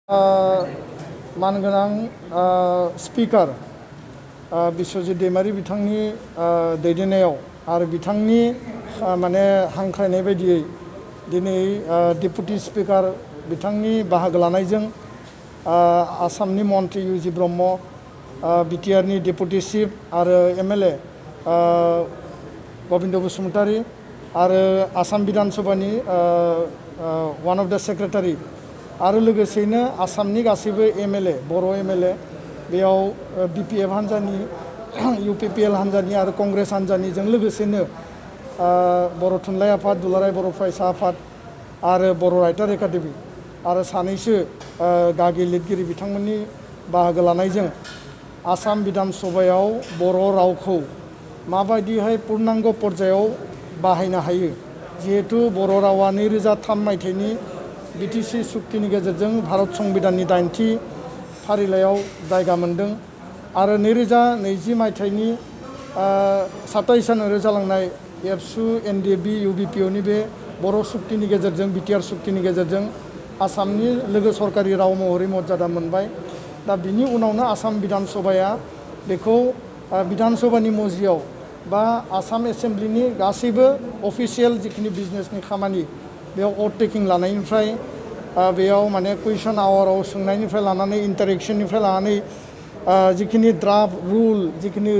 मानगोनां स्पिकार बिश्वजित दैमारी बिथांनि दैदेननायाव आरो बिथांनि माने हांख्रायनाय बायदियै दिनै डेपुटि स्पिकार बिथांनि बाहागो लानायजों आसामनि मन्त्रि इउ.जि. ब्रह्म, बिटिआरनि डेपुटि चिफ आरो एमएलए गबिन्द बसुमतारी आरो आसाम विधान सभानि वान अफ द सेक्रेटारि आरो लोगोसेनो आसामनि गासैबो एमएलए बर' एमएलए बेयाव बिपिएफ हान्जानि इउपिपिएल हान्जानि आरो कंग्रेस हान्जानिजों लोगोसेनो बर' थुनलाइ आफाद, दुलाराय बर' फरायसा आफाद आरो बर' राइटार एकाडेमि आरो सानैसो गागि लिरगिरि बिथांमोननि बाहागो लानायजों आसाम विधान सभायाव बर' रावखौ माबायदिहाय पुर्णांग पर्यायाव बाहायनो हायो। जिहेतु बर' रावा 2003 मायथाइनि बिटिसि सुक्तिनि गेजेरजों भारत संबिधाननि 8थि फारिलाइयाव जायगा मोनदों आरो 2020 मायथाइनि 27 जानुवारियाव जालांनाय एबसु एनडिएफबि इउबिपिअनि बे बर' सुक्तिनि गेजेरजों बिटिआर सुक्तिनि गेजेरजों आसामनि लोगो सरकारि राव महरै मर्यादा मोनबाय। दा बिनि उनावनो आसाम विधान सभाया बेखौ विधान सभानि मजियाव बा आसाम एसेम्ब्लिनि गासैबो अफिसियेल जिखिनि बिजनेसनि खामानि बेयाव अथ टेकिं लानायनिफ्राय बेयाव माने कुइसन आवाराव सोंनायनिफ्राय लानानै इन्टारेक्शननिफ्राय लानानै जिखिनि ड्राफ्ट रुल जिखिनि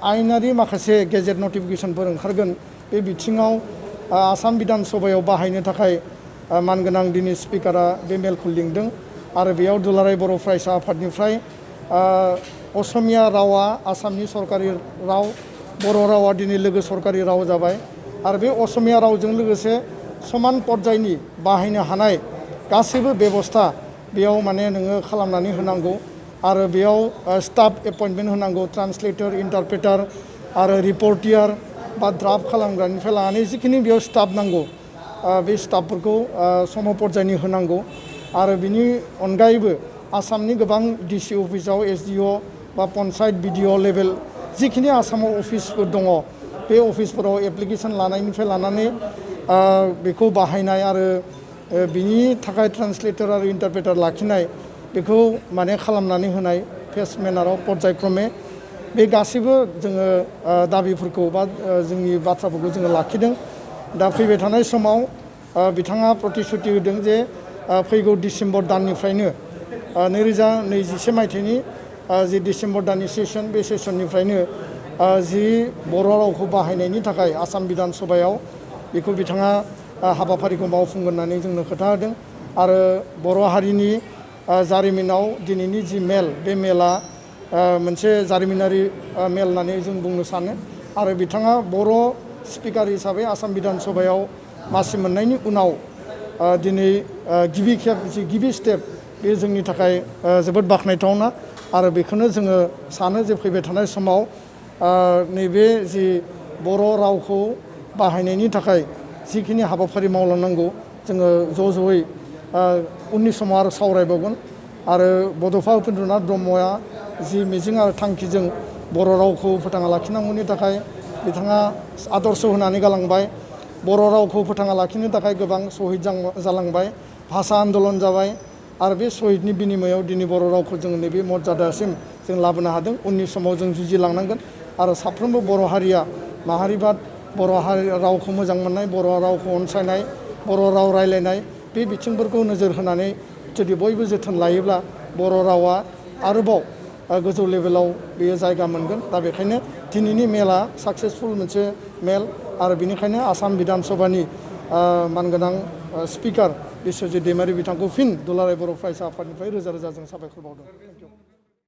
आयेनारि माखासे गेजेट नटिफिकेशनफोर ओंखारगोन बे बिथिङाव आसाम विधान सभायाव बाहायनो थाखाय मानगोनां दिनै स्पिकारा बे मेलखौ लिंदों आरो बेयाव दुलाराय बर' फरायसा आफादनिफ्राय असमिया रावा आसामनि सरकारि राव, बर' रावा दिनै लोगो सरकारि राव जाबाय आरो बे असमिया रावजों लोगोसे समान पर्यायनि बाहायनो हानाय गासैबो बेबस्था बेयाव माने नोङो खालामनानै होनांगौ आरो बेयाव स्टाफ एपइन्टमेन्ट होनांगौ, ट्रान्सलेटर, इन्टारप्रेटार आरो रिपर्टियार बा ड्राफ्ट खालामग्रानिफ्राय लानानै जिखिनि बेयाव स्टाफ नांगौ बे स्टाफफोरखौ सम पर्यायनि होनांगौ आरो बिनि अनगायैबो आसामनि गोबां डिसि अफिसाव एसडिअ बा पन्सायत बिडिअ लेभेल जिखिनि आसामाव अफिसफोर दङ बे अफिसफोराव एप्लिकेसन लानायनिफ्राय लानानै बेखौ बाहायनाय आरो बिनि थाखाय ट्रान्सलेटर आरो इन्टारप्रेटार लाखिनाय बेखौ माने खालामनानै होनाय फेस मेनाराव पर्यायक्रमे बे गासैबो जोङो दाबिफोरखौ बा जोंनि बाथ्राफोरखौ जोङो लाखिदों। दा फैबाय थानाय समाव बिथाङा प्रतिश्रुति होदों जे फैगौ डिसेम्बर दाननिफ्रायनो 2021 मायथाइनि जि डिसेम्बर दाननि सेसन बे सेसननिफ्रायनो जि बर' रावखौ बाहायनायनि थाखाय आसाम विधान सभायाव बेखौ बिथाङा हाबाफारिखौ मावफुंगोन होननानै जोंनो खोथा होदों आरो बर' हारिनि जारिमिनाव दिनैनि जि मेल बे मेला मोनसे जारिमिनारि मेल होननानै जों बुंनो सानो आरो बिथाङा बर' स्पिकार हिसाबै आसाम विधान सभायाव मासि मोननायनि उनाव दिनै गिबि खेब जि गिबि स्टेप बे जोंनि थाखाय जोबोद बाख्नायथावना आरो बेखौनो जोङो सानो जे फैबाय थानाय समाव नैबे जि बर' रावखौ बाहायनायनि थाखाय जिखिनि हाबाफारि मावलांनांगौ जोङो ज'यै उननि समाव आरो सावरायबावगोन आरो बड'फा उपेन्द्रनाथ ब्रह्मआ जि मिजिं आरो थांखिजों बर' रावखौ फोथांना लाखिनांगौनि थाखाय बिथाङा आदर्श होनानै गालांबाय। बर' रावखौ फोथांना लाखिनो थाखाय गोबां सहिद जालांबाय, भाषा आन्दलन जाबाय आरो बे सहिदनि बिनिमयाव दिनै बर' रावखौ जों नैबे मर्यादासिम जों लाबोनो हादों। उननि समाव जों जुजिलांनांगोन आरो साफ्रोमबो बर' हारिया माहारिबाद बर' रावखौ मोजां मोननाय, बर' रावखौ अनसायनाय, बर' राव रायलायनाय बे बिथिंफोरखौ नोजोर होनानै जुदि बयबो जोथोन लायोब्ला बर' रावा आरोबाव गोजौ लेभेलाव बेयो जायगा मोनगोन। दा बेखायनो दिनैनि मेला साक्सेसफुल मोनसे मेल आरो बेनिखायनो आसाम विधान सभानि मानगोनां स्पिकार बिश्वजित दैमारी बिथांखौ फिन दुलाराय बर' फरायसा आफादनिफ्राय रोजा रोजा जों साबायखर बावदों।